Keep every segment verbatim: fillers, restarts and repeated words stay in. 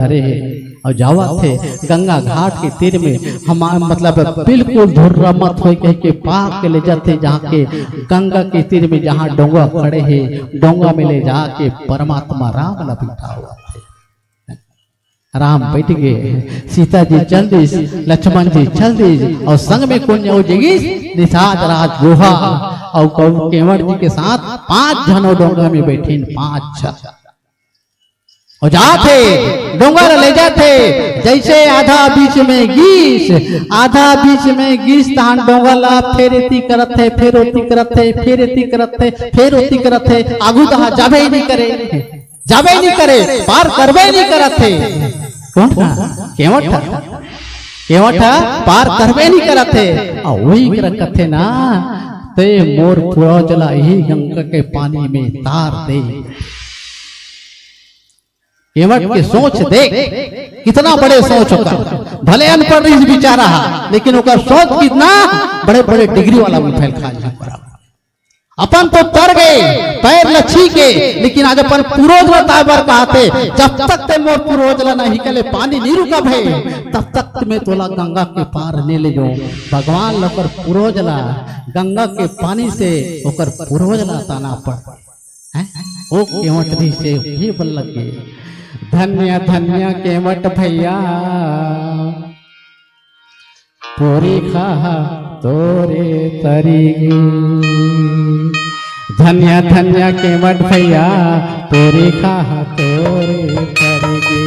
धरे हे अउ जावत हे गंगा घाट के तीर में। हम मतलब बिल्कुल धुर्रा मत होय कह के पाक के ले जाथे, जहाँ के गंगा के तीर में जहाँ डोंगा खड़े हे, डोंगा में ले जाके परमात्मा राम ला बिठावत हे। राम बैठ गए, सीता जी चल दिस, लक्ष्मण जी चल दिस, अउ संग में कोन जाओ जगिस? निषाद राज गुहा अउ केवट जी के साथ पांच झन डोंगा में बैठिन, पांच झन। अउ जात हे, डोंगा ल ले जात हे, जइसे आधा बीच में गिस, आधा बीच में गिस, तहान डोंगा ल फेर एती करत हे, फेर ओती करत हे, फेर एती करत हे, फेर ओती करत हे, आगू तहां जाबे ही नहीं करे, जाबे ही नहीं करे, पार करबे ही नहीं करत हे। कोन ह? केवट ह। केवट ह पार करबे नहीं करत हे। अउ वही कर कथे ना, "ते मोर पूर्वज ला ही गंगा के पानी में तार दे।" केवट के सोच देख, कितना बड़े सोच ओकर। भले अनपढ़ रहिस बेचारा हा, लेकिन ओकर सोच कितना बड़े-बड़े डिग्री वाला में फैल खा लिया। अपन तो तर गए, पैर ल छी के, लेकिन आज अपन पूर्वज ल ताय बर कहत हे, "जब तक ते मोर पूर्वज ल नहीं कले पानी नहीं रुका भे, तब तक मैं तोला गंगा के पार नहीं ले जाऊं।" भगवान ल ओकर पूर्वज ल गंगा के पानी से ओकर पूर्वज ल ताना पड़ हैं? ओ केवट दी से भी बल लग गए। धन्य धन्य केवट भैया, पूरी खाहा तोरे तरी गे। धन्य धन्य केवट भैया, पूरी खाहा तोरे तरी गे।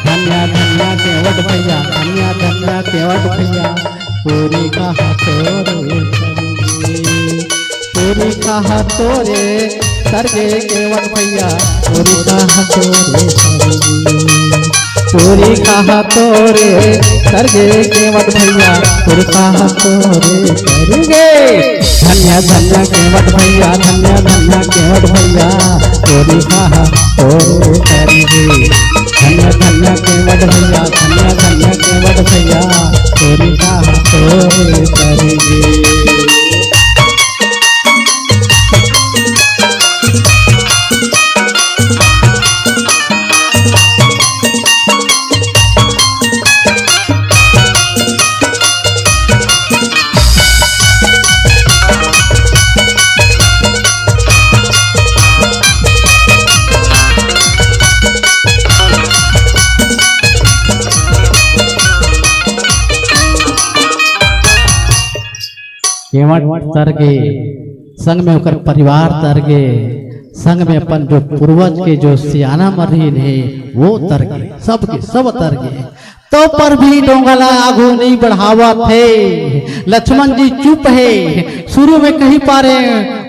धन्य धन्य केवट भैया, धन्य धन्य केवट भैया, पूरी खाहा तोरे तरी गे। पूरी खाहा तोरे तरी गे केवट भैया, पूरी खाहा तोरे तरी गे। पूरी खाहा तोरे तरी गे केवट भैया, पूरी खाहा तोरे तरी गे। धन्य धन्य केवट भैया, धन्य धन्य केवट भैया, पूरी खाहा तोरे तरी गे। धन्य धन्य केवट भैया, धन्य धन्य केवट भैया, पूरी खाहा तोरे तरी गे। केवट तर गे, संग में ओकर परिवार तर गे, संग में अपन जो पूर्वज के जो सियाना मन रहिन हे, वो तर गे, सबके सब तर गे। तो पर भी डोंगा ला आगू नहीं बढ़ावत हे। लक्ष्मण जी चुप हे। शुरू में कही पारे,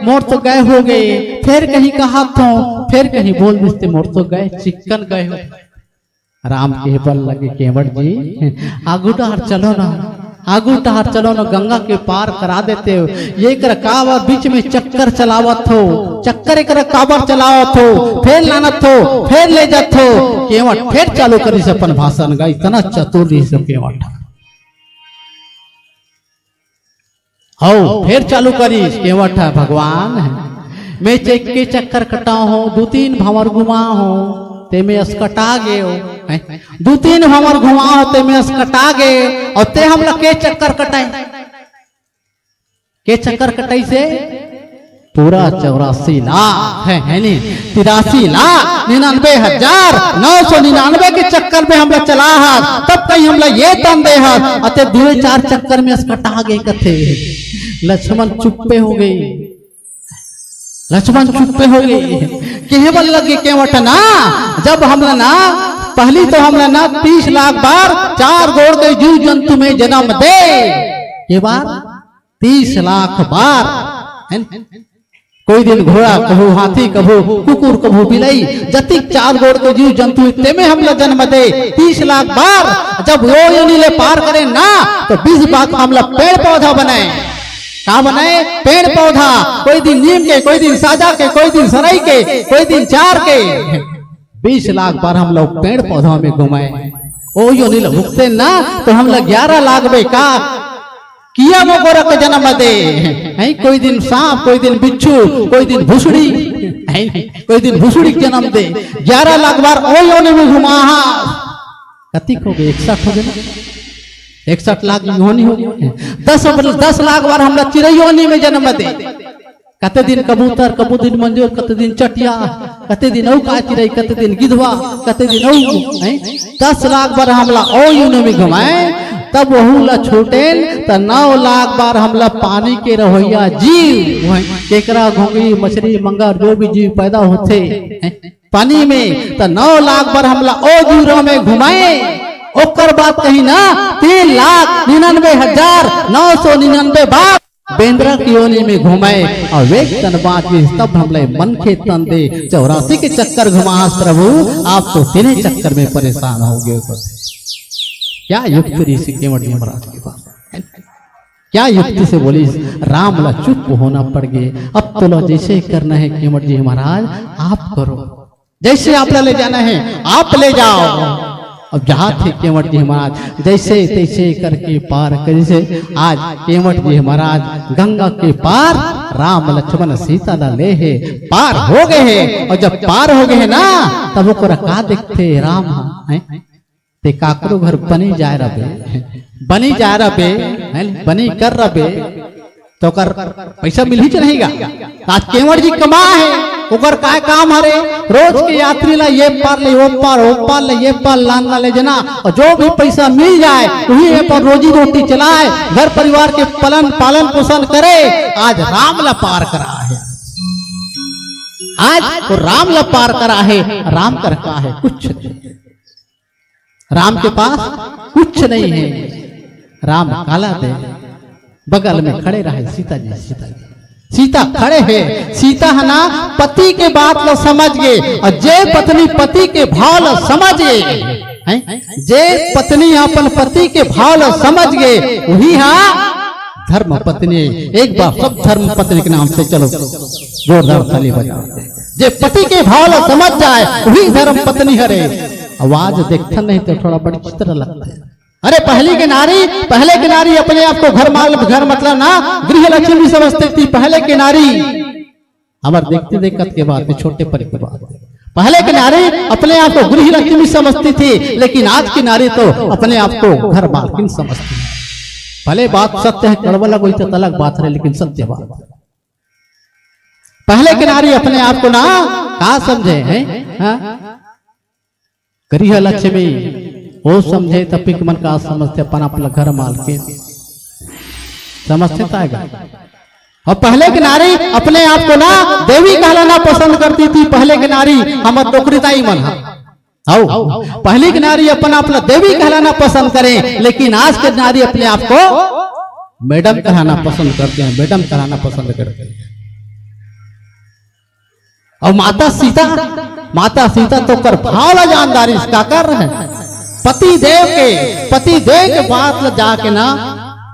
"मोर तो गए हो गए," फिर कहीं कहा तो, फिर कहीं बोल देते, "मोर तो गए, चिक्कन गए हो।" राम के बल लगे, "केवट जी, आगू डहर चलो ना, आगू डहर चलो ना, गंगा के पार करा देते हो। ये कर काबर बीच में चक्कर चलावत हो, चक्कर एक काबर चलावत हो, फेर लानत हो, फेर ले जात हो।" केवट फेर चालू करिस अपन भाषण गा, इतना चतुर रहिस केवट। हव, फेर चालू करिस केवट ह, "भगवान, मैं चेक के चक्कर कटाव हो, दू तीन भंवर घुमाव हो, ते में असकटा गे हो, हैं? दू तीन भंवर घुमाव हो, ते में असकटा गे, अउ ते हमला के चक्कर कटाए?" के चक्कर कटाइसे? पूरा चौरासी लाख है, है नी? तिरासी लाख निन्यानवे हजार नौ सौ निन्यानवे के चक्कर में हमला चला हस, तब कहीं हमला ये तन दे हस, अते दुए चार चक्कर में असकटा गे कथे। लक्ष्मण चुप्पे हो गई, लक्ष्मण चुप्पे हो गई। केहे बर लगे केवट ना, जब हमला ना, पहली तो हमला ना तीस लाख बार चार गोड़ के जीव जंतु में जन्म दे, के बार तीस लाख बार, है न? कोई दिन घोड़ा, कभू हाथी, कभू कुकुर, कभू बिलाई, जतिक चार गोड़ के जीव जंतु हे, तेमे हमला जन्म दे तीस लाख बार। जब वो योनि ले पार करे ना, तो बीस लाख हमला पेड़ पौधा बनाए। का बनाए? पेड़ पौधा। कोई दिन नीम के, कोई दिन साजा के, कोई दिन सरई के, कोई दिन चार के। बीस लाख बार हम लोग पेड़ पौधा में घुमाए। ओ योनि ल भुगते ना, तो हमला ग्यारह लाख बे का किया वो गोरख जन्म दे, हैं? कोई दिन सांप, कोई दिन बिच्छू, कोई दिन भुसड़ी, हैं? कोई दिन भुसड़ी के जन्म दे। ग्यारह लाख बार ओ योनि में घुमाहा। कतिक हो गे? इकसठ हो गे ना? इकसठ लाख योनि हो गे। दस, दस लाख बार हमला चिरई योनि में जन्म दे। कते दिन कबूतर, कबू दिन मंजूर, कते दिन चटिया, कते दिन अउ का चिरई, कते दिन गिधवा, कते दिन अउ, हैं? दस लाख बार हमला ओ योनि में घुमाए, तब वहू ला छूटेन, त नौ लाख बार हमला पानी के रहइया जीव, हैं? केकरा, घोंघी, मछरी, मंगर, जो भी जीव पैदा होथे, हैं? पानी में, त नौ लाख बार हमला ओ जीव में घुमाए, ओकर बाद कहीं ना, तीन लाख निन्यानवे हजार नौ सौ निन्यानवे बार बेंदरा के योनि में घुमाए, अउ एक तन बाँच गे, तब हमला मनखे तन दे, चौरासी के चक्कर घुमास प्रभु, आप तो तीने चक्कर में परेशान हो गे हो। क्या युक्ति ऋषि केवट जी महाराज के पास? क्या युक्ति से बोलिस? राम ला चुप होना पड़ गे। अब तोला जैसे करना हे केवट जी महाराज, आप करो। जैसे आप ला ले जाना हे, आप ले जाव। अब जात हे केवट जी महाराज, जैसे तैसे करके पार करिस हे। आज केवट जी महाराज गंगा के पार राम लक्ष्मण सीता ला ले हे, पार हो गे हे। अउ जब पार हो गे हे ना, तब ओकरा का देखथे राम ह, हैं? ते काकरो घर बनी जाए रबे, बनी जाए रबे, हैं? बनी कर रबे, त ओकर पैसा मिलही च नहीं गा। आज केवट जी कमा हे, ओकर काय काम हरे? रोज के यात्री ला ये पार ले ओ पार, ओ पार ले ये पार, लान ला ले जना, अउ जो भी पैसा मिल जाए, उही अपन रोजी रोटी चलाए, घर परिवार के पालन, पालन पोषण करे। आज राम ला पार करा हे, आज वो राम ला पार करा हे। राम कर का हे? कुछ नहीं। राम के पास कुछ नहीं हे। राम काला दे, बगल में खड़े रहे सीता जी, सीता जी। सीता खड़े हे, सीता ह ना पति के बात ल समझ गे, अउ जे पत्नी पति के भाव ल समझ गे, हैं? जे पत्नी अपन पति के भाव ल समझ गे, उही ह धर्म पत्नी। एक बार सब धर्म पत्नी के नाम से चलो, जोरदार ताली बजाओ। जे पति के भाव ल समझ जाए, उही धर्म पत्नी हरे। अउ आज देखथन नहीं तो थोड़ा बड़ी चित्र लगथे। अरे पहली के नारी, पहले के नारी अपने आप को घर माल, घर मतलब ना, गृह लक्ष्मी समझती थी पहले के नारी। हमर देखते देखत के बात हे, छोटे पर के बात हे। पहले के नारी अपने आप को गृह लक्ष्मी समझती थी, लेकिन आज की नारी तो अपने आप को घर मालकिन समझती है। भले बात सत्य हे, कड़वा लगही त अलग बात हरे, लेकिन सत्य बात। पहले के नारी अपने आप को ना का समझे हे, हाँ? गृह लक्ष्मी ओ समझे, त पिक मन का समझथे, अपन आप ला घर मालकिन समझथे। त आएगा। अउ पहले के नारी अपने आप को ना देवी कहलाना पसंद करती थी। पहले के नारी, हमर डोकरी दाई मन ह, हव, पहली के नारी अपन आप ला देवी कहलाना पसंद करे, लेकिन आज के नारी अपने आप को मैडम कहलाना पसंद करथे, मैडम कहलाना पसंद करथे। अउ माता सीता, माता सीता तो ओकर भाव ला जान डारिस, काकर हे? पति देव के, पति देव के बात ला जाके ना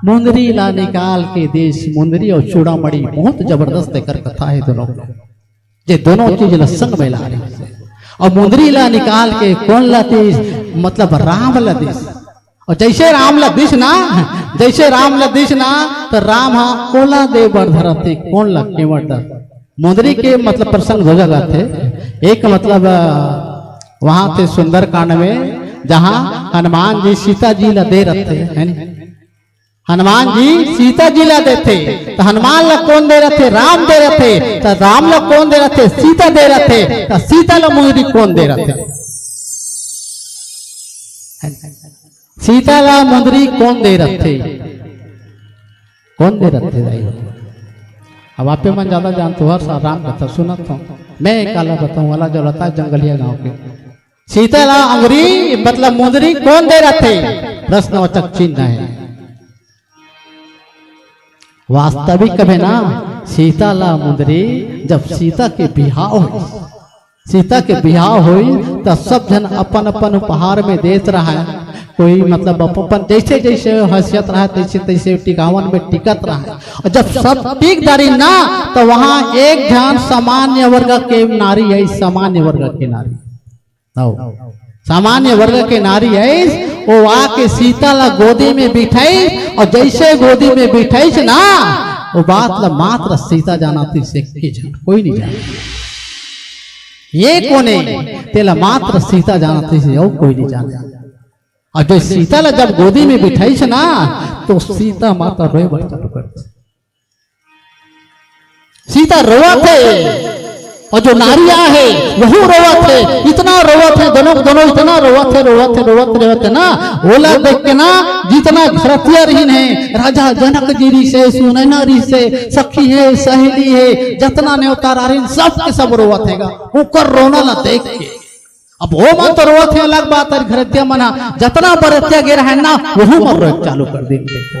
मुंदरी ला निकाल के दिस। मुंदरी अउ चूड़ामणि बहुत जबरदस्त एकर कथा हे दोनों। जे दोनों चीज ला संग में ला रहिस हे। अउ मुंदरी ला निकाल के कोन ला दिस? मतलब राम ला दिस। अउ जैसे राम ला दिस ना, जैसे राम ला दिस ना, त राम ह कोन ला दे बर धरथे, कोन ला? केवट ला। मुंदरी के मतलब प्रसंग दो जगह थे। एक मतलब, अ, वहां थे सुंदरकांड में, जहां हनुमान जी सीता जी ला दे रथे, है नी? हनुमान जी सीता जी ला देथे, त हनुमान ला कोन दे रथे? राम दे रथे। त राम ला कोन दे रथे? सीता दे रथे। त सीता ला मुंदरी कोन दे रथे? सीता ला मुंदरी कोन दे रथे? कोन दे रथे दाई? अब आपे मन ज्यादा जानथो, हर साल राम कथा सुनत हो। मैं काला बताऊं, वाला जो रहता है जंगलिया गांव के, सीता ला अंगुरी मतलब मुंदरी कोन दे रथे? प्रश्नवाचक चिन्ह है। वास्तविक में ना, सीता ला मुंदरी, जब सीता के बिहाव होइस, सीता के बिहाव होइस, त सब झन अपन अपन उपहार में देत रहय। कोई मतलब अपन अपन जैसे जैसे हैसियत रहय, तैसे तैसे टिकावन में टिकत रहय। अउ जब सब टिक डारिन ना, त वहां एक झन सामान्य वर्ग के नारी है, सामान्य वर्ग के नारी। हव। सामान्य वर्ग के नारी आइस, वो आके सीता ला गोदी में बिठाइस, अउ जैसे गोदी में बिठाइस ना, वो बात ला मात्र सीता जानत रिहिस, एक झन, कोई नहीं जानय। ये कोन ए? तेला मात्र सीता जानत रिहिस, अउ कोई नहीं जानय। अउ जो सीता ला जब गोदी में बिठाइस ना, तो सीता माता रोए बर चालू कर दे। सीता रोवत हे, अउ जो नारी आहे, वहू रोवत हे, इतना रोवत हे, दोनों, दोनों इतना रोवत हे, रोवत हे, रोवत, रोवत हे ना, ओला देख के ना, जितना घरतिया रहिन हे, राजा जनक जी रिहिसे, सुनैना रिहिसे, सखी हे, सहेली हे, जतना नेवतार रहिन, सब के सब रोवत हे गा, ओकर रोना ला देख के। अब वो मन तो रोवत हे, अलग बात हे, घरतिया मन ह, जतना बरतिया गे रहय ना, वहू मन रोए चालू कर दिन। देखो,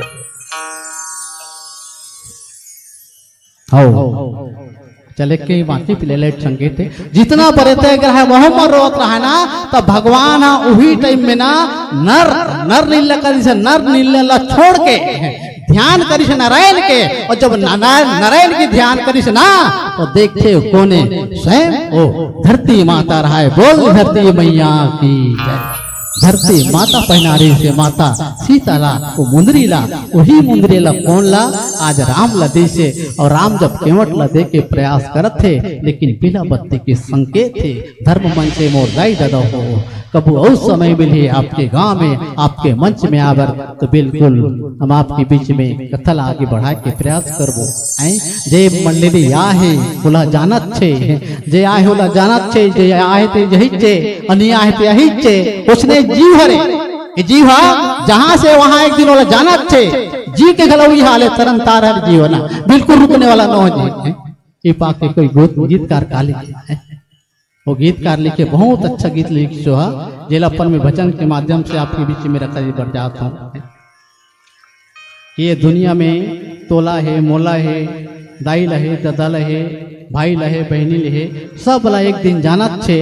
हव। चले के बाकी प्लेलेट संगीत हे। जितना बरतिया गे रहय, वहू मन रोवत रहय ना, त भगवान ह उही टाइम में ना नर, नर नील करिस, नर नील ला छोड़ के ध्यान करिस नारायण के, अउ जब नारायण, नारायण के ध्यान करिस ना, तो देखे कोने स्वयं वो धरती माता रहय। बोल धरती मैया की जय। धरती माता पहिनारिस हे माता सीता ला, वो मुंदरी ला, वही मुंदरी ला कोन ला आज राम ला दिस हे, अउ राम जब केवट ला दे के प्रयास करत हे, लेकिन पीला बत्ती के संकेत हे। धर्म मंच में मोर दाई ददा हो, कभू अउ समय मिलही आपके गांव में, आपके मंच में आबर, तो बिल्कुल हम आपके बीच में कथा ला आगे बढ़ाए के प्रयास करबो। हैं? जे मंडली आहे, ओला जानत हे, जे आहे, ओला जानत हे, जे आहे ते यही हे, अउ नइ आहे ते यही हे, ओसने जीव हरे। ये जीव ह, जहां से वहां एक दिन ओला जानत हे, जी के घलो इही हाल हे, तरन तार हर जीव ना, बिल्कुल रुकने वाला नोहे जी। ये पाके कोई गीत, गीतकार का लिखे हे? वो गीतकार लिखे, बहुत अच्छा गीत लिखे जो है, जेला अपन में भजन के माध्यम से आपके बीच में रखे बर जात हंव। ये दुनिया में तोला हे, मोला हे, दाई ला हे, ददा ला हे, भाई ला हे, बहिनी ला हे, सब ला एक दिन जानत हे।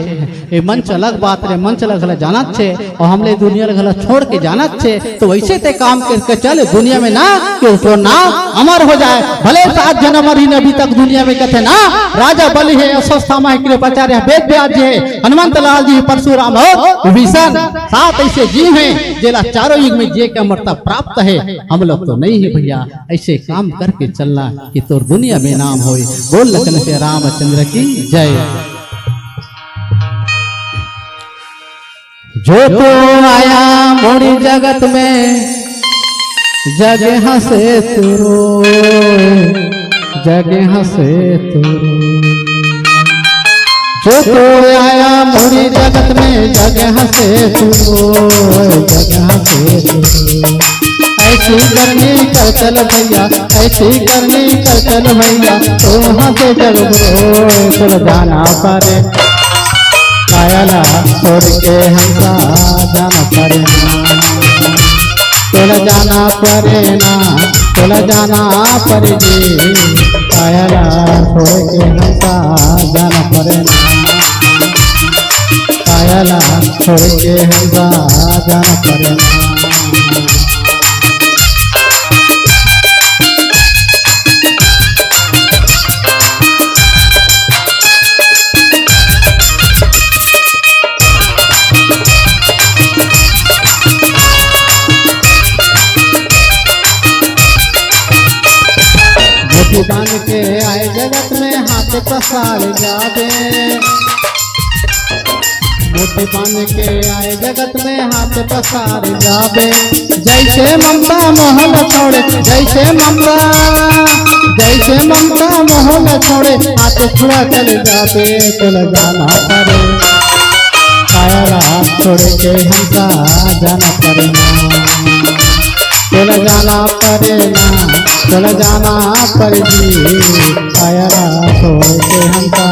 ये मंच अलग बात रे, मंच ला घला जानत हे, अउ हमला दुनिया ला घला छोड़ के जानत हे। तो वैसे ते काम करके चल दुनिया में ना, कि तोर नाम अमर हो जाए। भले सात जनम रहिन अभी तक दुनिया में, कथे ना, राजा बलि हे, अश्वत्थामा हे, कृपाचार्य हे, वेद व्यास जी हे, हनुमंत लाल जी हे, परशुराम अउ विभीषण, सात ऐसे जीव हे, जेला चारों युग में जिए के अमरता प्राप्त हे। हम लोग तो नहीं है भैया, ऐसे काम करके चलना कि तोर दुनिया में नाम होए। बोल लखन से रामचंद्र की जय। जो तो आया मोरी जगत में, जग हंसे तू रो, जग हंसे तू रो। जो तो आया मोरी जगत में, जग हंसे तू रो, जग हंसे तू रो। ऐसी करनी कर चल भैया, ऐसी करनी कर चल भैया, तू हंसे जग रो, चल जाना पड़े। काया ला छोड़ के हमका जाना पड़े ना, तोला जाना पड़े ना, तोला जाना पड़े जी। काया ला छोड़ के हमका जाना पड़े ना, काया ला छोड़ के हमका जाना पड़े ना। मुट्ठी बांध के आए जगत में, हाथ पसार जाबे। मुट्ठी बांध के आए जगत में, हाथ पसार जाबे। जैसे ममता मोह ला छोड़े, जैसे ममता, जैसे ममता मोह ला छोड़े, हाथ छुड़ा चल जाबे, चल जाना पड़े। काया ला छोड़ के हमका जाना पड़े ना, चल जाना पड़े ना, चल जाना पड़े जी। काया ला छोड़ के हमका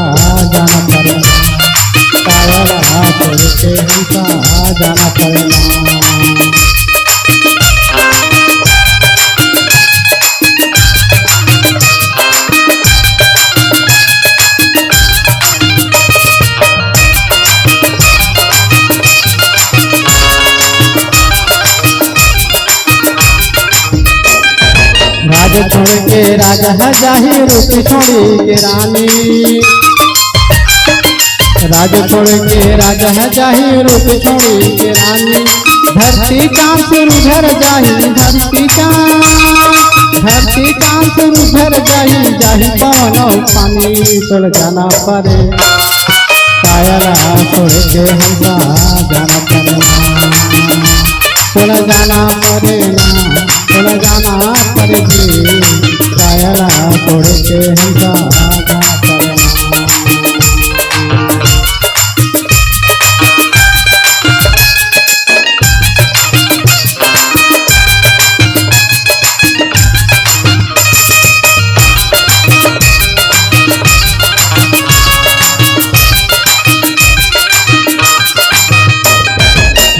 जाना पड़े ना, काया ला छोड़ के हमका जाना पड़े ना। राज छोड़ के राजा ह जाही, रूप छोड़ी के रानी। राज छोड़ के राजा ह जाही, रूप छोड़ी के रानी। धरती चांद सूरज हर जाही, धरती चांद, धरती चांद सूरज हर जाही, जाही पवन अउ पानी। चल जाना पड़े, काया ला छोड़ के हमका जाना पड़े। तोला जाना परे ना, तोला जाना परे जी, काया ला छोड़ के हमका जाना परे ना।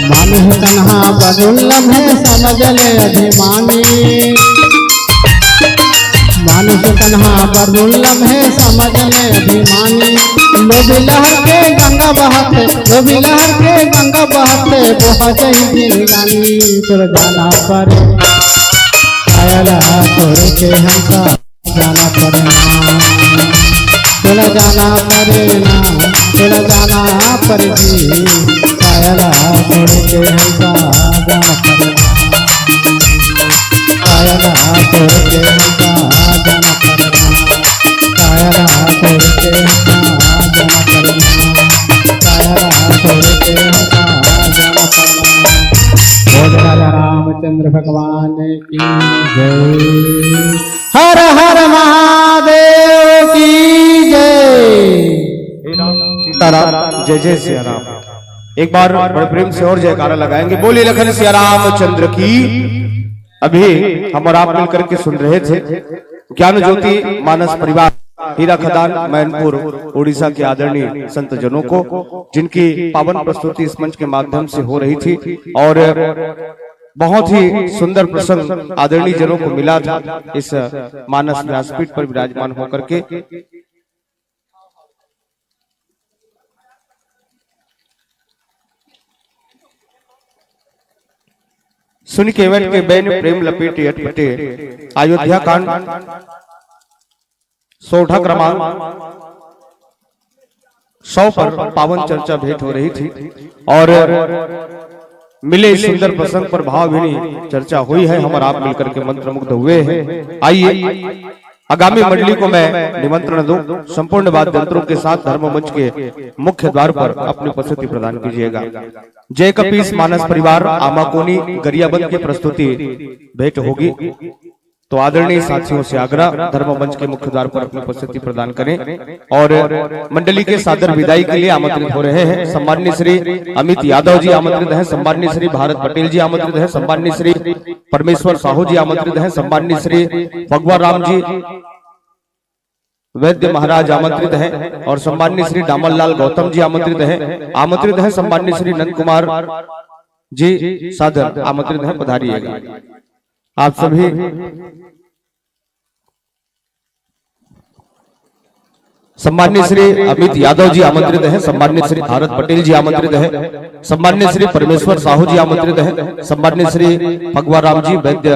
मानुष तन हा बड़ दुर्लभ हे, समझ ले अभिमानी। मानुष तन हा बड़ दुर्लभ हे, समझ ले अभिमानी। लोभी लहर के गंगा बहत हे, लोभी लहर के गंगा बहत हे, बोहा जही जिंदगानी। तोर जाना परे, काया ला छोड़ के हमका जाना परे ना, तोला जाना परे ना, तोला जाना परे जी, काया ला छोड़ के हमका जाना परे ना, काया ला छोड़ के हमका जाना परे ना, काया ला छोड़ के हमका जाना परे ना, काया ला छोड़ के हमका जाना परे ना। बोल राजा रामचंद्र भगवान की जय। हर हर महादेव की जय। हे राम सीताराम, जय जय सिया राम। एक बार बड़े प्रेम से और जयकारा लगाएंगे, बोलिए लखन सिया रामचंद्र की। अभी हम और आप मिलकर के सुन रहे थे ज्ञान ज्योति मानस परिवार हीरा खदान मैनपुर उड़ीसा के आदरणीय संत जनों को, जिनकी पावन प्रस्तुति इस मंच के माध्यम से हो रही थी और बहुत ही सुंदर प्रसंग आदरणीय जनों को मिला था इस मानस व्यासपीठ पर विराजमान होकर के। सुनि केवट के बैन प्रेम लपेटि अटपटे, अयोध्या कांड सोरठा क्रमांक सौ पर पावन चर्चा भेंट हो रही थी और मिले इस सुंदर प्रसंग पर भावभीनी चर्चा हुई है। हम और आप मिलकर के मंत्रमुग्ध हुए हैं। आइए, आगामी मंडली को मैं निमंत्रण दूं, संपूर्ण वाद्य यंत्रों के साथ धर्म मंच के मुख्य द्वार पर अपनी उपस्थिति प्रदान कीजिएगा। जय कपीस मानस परिवार आमाकोनी गरियाबंद की प्रस्तुति भेंट होगी। तो आदरणीय साथियों से आग्रह, धर्म मंच के मुख्य द्वार पर अपनी उपस्थिति प्रदान करें और मंडली के सादर विदाई के लिए आमंत्रित हो रहे हैं। सम्माननीय श्री अमित यादव जी आमंत्रित हैं, सम्माननीय श्री भारत पटेल जी आमंत्रित हैं, सम्माननीय श्री परमेश्वर साहू जी आमंत्रित हैं, सम्माननीय श्री भगवान राम जी वैद्य महाराज आमंत्रित हैं और सम्माननीय श्री डामल लाल गौतम जी आमंत्रित हैं। आमंत्रित हैं सम्माननीय श्री नंद कुमार जी सादर आमंत्रित हैं, पधारिएगा। आप सभी सम्माननीय श्री अमित यादव जी आमंत्रित हैं, सम्माननीय श्री भारत पटेल जी आमंत्रित हैं, सम्माननीय श्री परमेश्वर साहू जी आमंत्रित हैं, सम्माननीय श्री भगवान राम जी वैद्य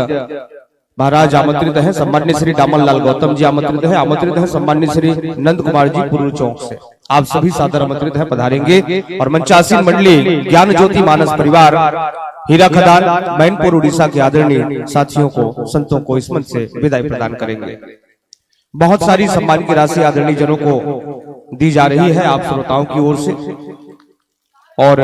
महाराज आमंत्रित हैं, सम्माननीय श्री डामन लाल गौतम जी आमंत्रित हैं, आमंत्रित हैं सम्माननीय श्री नंद कुमार जी पुरू चौक से। आप सभी सादर आमंत्रित हैं, पधारेंगे। और मंचासीन मंडली ज्ञान ज्योति मानस परिवार हीरा खदान मैनपुर उड़ीसा के आदरणीय साथियों को, संतों को इस मंच से विदाई प्रदान करेंगे। बहुत सारी सम्मान की राशि आदरणीय जनों को दी जा रही है आप श्रोताओं की ओर से। और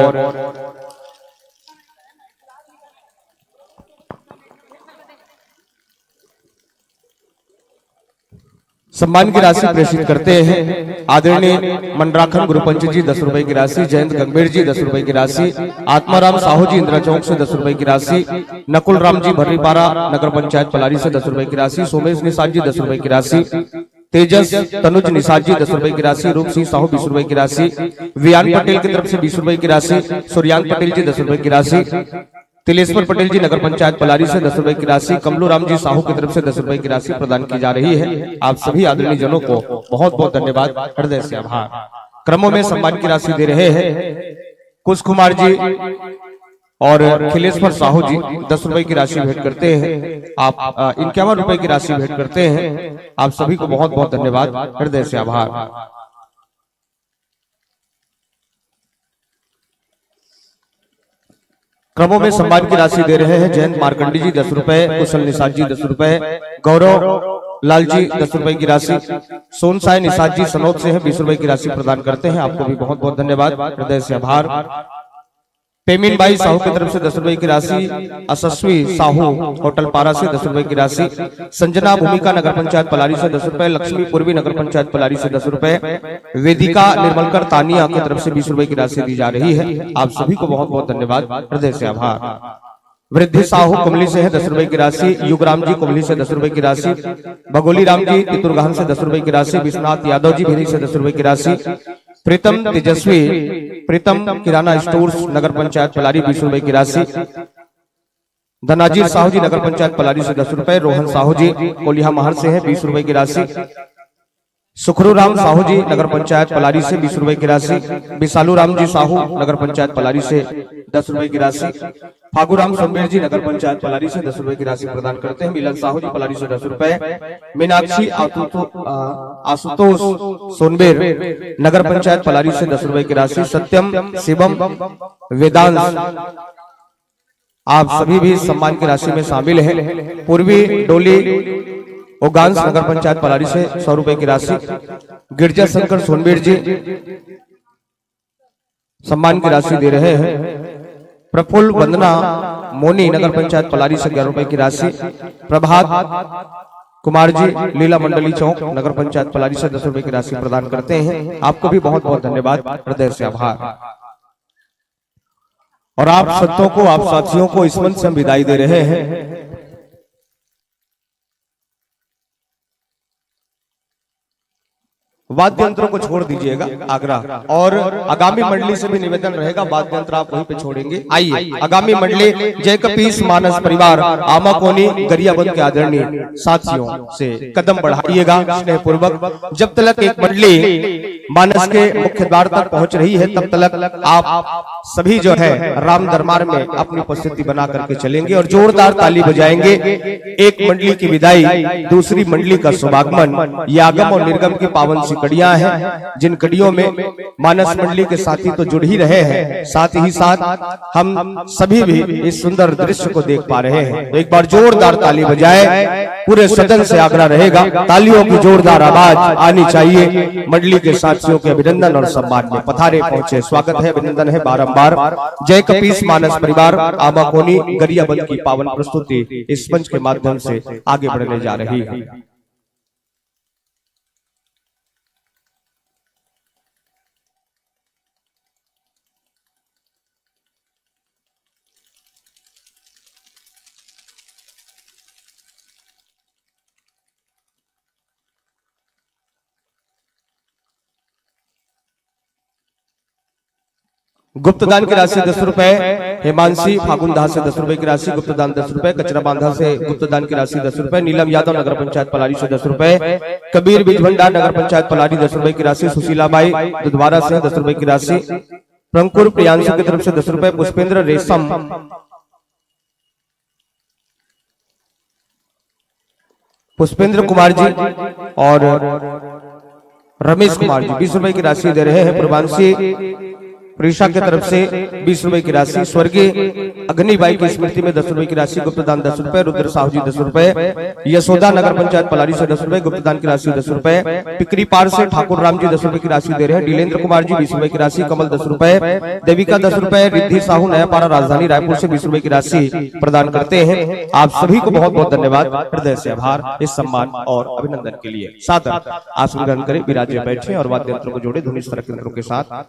सम्मान की राशि प्रेषित करते हैं आदरणीय मंडराखन गुरुपंच जी दस रुपए की राशि, जयंत गंगबेर जी दस रुपए की राशि, आत्माराम साहू जी इंदिरा चौक से दस रुपए की राशि, नकुल राम जी भर्रीपारा नगर पंचायत पलारी से दस रुपए की राशि, सोमेश निषाद जी दस रुपए की राशि, तेजस तनुज निषाद जी दस रुपए की राशि, रूप सिंह साहू बीस रुपए की राशि, वियान पटेल की तरफ से बीस रुपए की राशि, सूर्यांक पटेल जी दस रुपए की राशि, तिलेश्वर पटेल जी नगर पंचायत पलारी से दस रुपए की राशि, कमलू राम जी साहू की तरफ से दस रुपए की राशि प्रदान की जा रही है। आप सभी आदरणीय जनों को बहुत बहुत धन्यवाद, हृदय से आभार। क्रमों में सम्मान की राशि दे रहे हैं कुश कुमार जी और खिलेश्वर साहू जी दस रुपए की राशि भेंट करते हैं, आप इक्यावन रुपए की राशि भेंट करते हैं। आप सभी को बहुत बहुत धन्यवाद, हृदय से आभार। क्रमों में सम्मान की राशि दे रहे हैं जयंत मार्कंडी जी दस रुपए, कुशल निषाद जी दस रुपए, गौरव लाल जी दस रुपए की राशि, सोनसाय निषाद जी सनौत से हैं, बीस रुपए की राशि प्रदान करते हैं। आपको भी बहुत बहुत धन्यवाद, हृदय से आभार। पेमिन बाई साहू की तरफ से दस रुपए की राशि, असस्वी साहू होटल पारा से दस रुपए की राशि, संजना भूमिका नगर पंचायत पलारी से दस रुपए, लक्ष्मी पूर्वी नगर पंचायत पलारी से दस रुपए, वेदिका निर्मलकर तानिया की तरफ से बीस रुपए की राशि दी जा रही है। आप सभी को बहुत बहुत धन्यवाद, हृदय से आभार। वृद्धि साहू कुमली से है दस रुपए की राशि, युगराम जी कुमली से दस रुपए की राशि, भगोली राम जी पितुरगहन से दस रुपए की राशि, विश्वनाथ यादव जी भेरी से दस रुपए की राशि, प्रीतम तेजस्वी, प्रीतम किराना स्टोर्स नगर पंचायत पलारी बीस रुपए की राशि, धनाजीर साहू जी नगर पंचायत पलारी से दस रुपए, रोहन साहू जी कोलिहा महर से है बीस रुपए की राशि, सुखरू राम साहू जी नगर पंचायत पलारी से बीस रुपए की राशि, विशालू राम जी साहू नगर पंचायत पलारी से दस रुपए की राशि, फागू राम सोनबेर जी नगर पंचायत पलारी से दस रुपए की राशि प्रदान करते हैं। मिलन साहू जी पलारी से दस रुपए, मीनाक्षी आतुतो-, आ, आशुतोष सोनबेर नगर पंचायत पलारी से दस रुपए की राशि, सत्यम शिवम वेदांश, आप सभी भी सम्मान की राशि में शामिल हैं। पूर्वी डोली ओगांस नगर पंचायत पलारी से सौ रुपए की राशि, गिरजा शंकर सोनबीर जी सम्मान की राशि दे रहे हैं। प्रफुल्ल वंदना मोनी नगर पंचायत पलारी से ग्यारह रुपए की राशि, प्रभात कुमार जी लीला मंडली चौक नगर पंचायत पलारी से दस रुपए की राशि प्रदान करते हैं। आपको भी बहुत बहुत धन्यवाद, हृदय से आभार। और आप संतों को, आप साथियों को इस मंच से हम विदाई दे रहे हैं। वाद्य यंत्रों को छोड़ दीजिएगा, आग्रह। और आगामी मंडली से भी निवेदन रहेगा, वाद्य यंत्र आप वहीं पे छोड़ेंगे। आइए, आगामी मंडली जय कपीस मानस परिवार आमाकोनी गरियाबंद के आदरणीय साथियों से कदम बढ़ाइएगा स्नेहपूर्वक। जब तक एक मंडली मानस के मुख्य द्वार तक पहुंच रही है, तब तक आप सभी जो है राम दरबार में अपनी उपस्थिति बना करके चलेंगे और जोरदार ताली बजाएंगे। एक मंडली की विदाई, दूसरी मंडली का शुभागमन, ये आगम और निर्गम की पावन सिकड़ियां हैं, जिन कड़ियों में मानस मंडली के साथी तो जुड़ ही रहे हैं, साथ ही साथ हम सभी भी इस सुंदर दृश्य को देख पा रहे हैं। तो एक बार जोरदार ताली बजाए, पूरे सदन से आग्रह रहेगा, तालियों की जोरदार आवाज आनी चाहिए। मंडली के साथियों के अभिनंदन और सम्मान में पधारे पहुंचे, स्वागत है, अभिनंदन है बारंबार। जय कपीस मानस परिवार आमाकोनी गरियाबंद की पावन प्रस्तुति इस मंच के माध्यम से आगे बढ़ने जा रही है। गुप्तदान की राशि दस रुपए, हिमांशी फागुन दास से दस रुपए की राशि गुप्तदान दस रुपए, कचरा बांधा से गुप्तदान की राशि दस रुपए, नीलम यादव नगर पंचायत पलारी से दस रुपए, कबीर बिजभंडार नगर पंचायत पलारी दस रुपए की राशि, सुशीला बाई दुधवारा से दस रुपए की राशि, प्रंकुर प्रियांशु की तरफ से दस रुपए, पुष्पेंद्र रेशम पुष्पेंद्र कुमार जी और रमेश कुमार जी बीस रुपए की राशि दे रहे हैं। पूर्वांशी प्रीशा की तरफ से बीस रुपए की राशि, स्वर्गीय अग्निबाई की स्मृति में दस रुपए की राशि, गुप्तदान दस रुपए, रुद्र साहू जी दस रुपए, यशोदा नगर पंचायत पलारी से दस रुपए, गुप्तदान की राशि दस रुपए, पिकरीपार से ठाकुर राम जी दस रुपए की राशि दे रहे हैं, डीलेंद्र कुमार जी बीस रुपए की राशि, कमल दस रुपए, देविका दस रुपए, रिद्धि साहू नयापारा राजधानी रायपुर से बीस रुपए की राशि प्रदान करते हैं। आप सभी को बहुत बहुत धन्यवाद, हृदय से आभार इस सम्मान और अभिनंदन के लिए। सादर आसन ग्रहण करें, विराजे बैठे और वाद्य यंत्रों को जोड़े ध्वनि स्वरक यंत्रों के साथ।